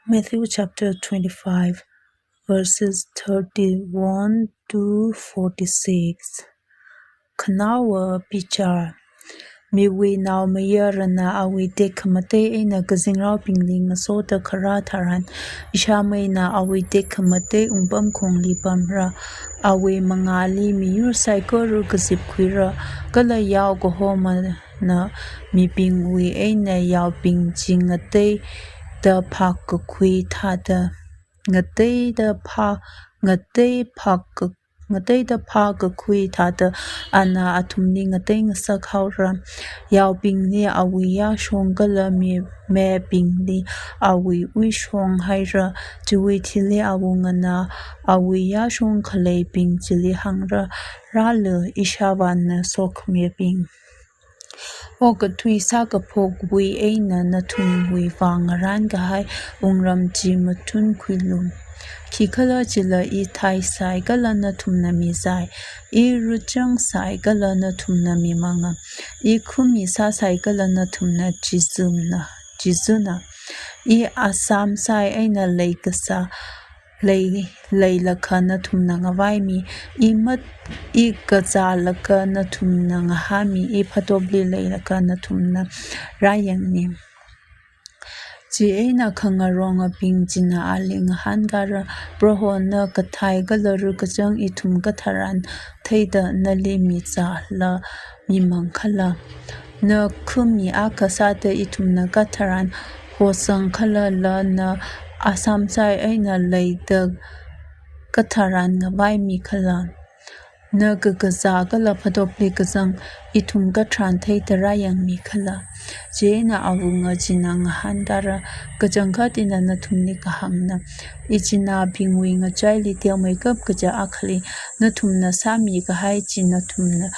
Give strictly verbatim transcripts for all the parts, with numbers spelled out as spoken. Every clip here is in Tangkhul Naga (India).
Matthew chapter twenty-five, verses thirty-one to forty-six. Khanaowa bichar. Miwui Naomayarana awui tekhamatei eina kazingraobingli ngasoda kharā tharan, ishāmeina awui tekhamatei wungpamkhongli pamra. Awui mangāli miyur saikora kazipkhuira, kala yao kahomana mibingwui eina yaobing chi ngateida phākakhui thāda, ngateida phā, ngatei phāka, ngateida phākakhui thāda ana athumli ngatei ngasakhaora. Yaobingli awui yāshong kala mi, mibingli awui uishong haira. Chiwui thili awungana awui yāshong khaleibing chili hāngra, "Rālu, ishāvāna sokhamibing. Okathui sākaphokwui eina nathumwui vang ngarānkahai wungram chi matunkhuilu. Khikhalajila I thaisai kala nathumna mizai, I ruchangsai kala nathumna mimanga, I khumi sāsai kala nathumna chizumna, chizuna, I asamsai eina leikasā, lei, leilakha nathumna ngavaimi, I mat, I kazālakha nathumna ngahāmi, I phatopli leilakha nathumna rāyangmi." Chieina khangarongabing china ali ngahānkara, "Proho, na kathai kala rukachang ithum katharan theida nali mizāla mimangkhala? Na khumi akha sāda ithumna katharan hosangkhalala, na asamsai eina leida katharan ngavaimikhala? Na kakazā kala phatopli kazang ithum katharan theida rāyangmikhala?" Chieina awunga china ngahānkara, "Kachangkhat ina nathumli kahāngna, ichinābingwui ngachaili teomeikap kaja akhali nathumna sāmikahai chi nathumna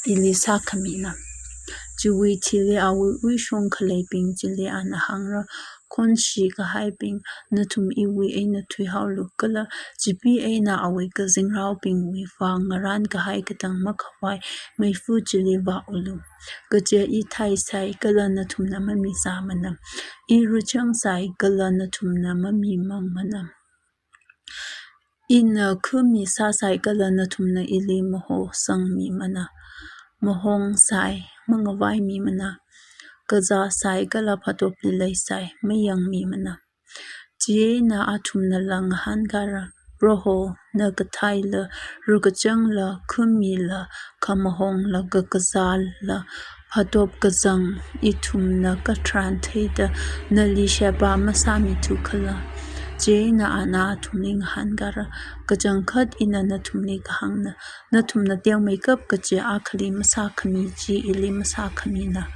ili sākhamina." Chiwui thili awui uishong khaleibing chili ana hāngra, "Khonshi kahaibing, nathum iwui eina thuihaolu, kala chipee eina awui kazingraobingwui vang ngarānkahai katang makhavai meifa chili vāulu. Kaja I thaisai kala nathumna mamizāmana, I ruchangsai kala nathumna mamimangmana, Ina khumi sāsai kala nathumna ili mahosangmimana, mahongsai mangavaimimana, kazāsai kala phatopli leisai mayangmimana." Chieina athumnala ngahānkara, "Proho, na kathaila rukachangla khumila khamahongla kakazāla phatop kazang ithumna katharan theida nali sheba masāmithukhala?" Chieina ana athumli ngahānkara, "Kachangkhat ina nathumli kahāngna, nathumna teomeikap kaja akhali masākhami chi ili masākhamina.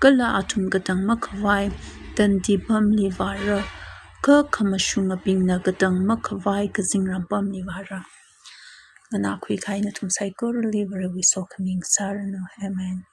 Kala athum katang makhavai tandi pamli vāra, kha khamashungabingna katang makhavai kazingram pamli vāra." Nganākhui kahai nathum saikorali Varewui sokhami ngasāranu. Amen.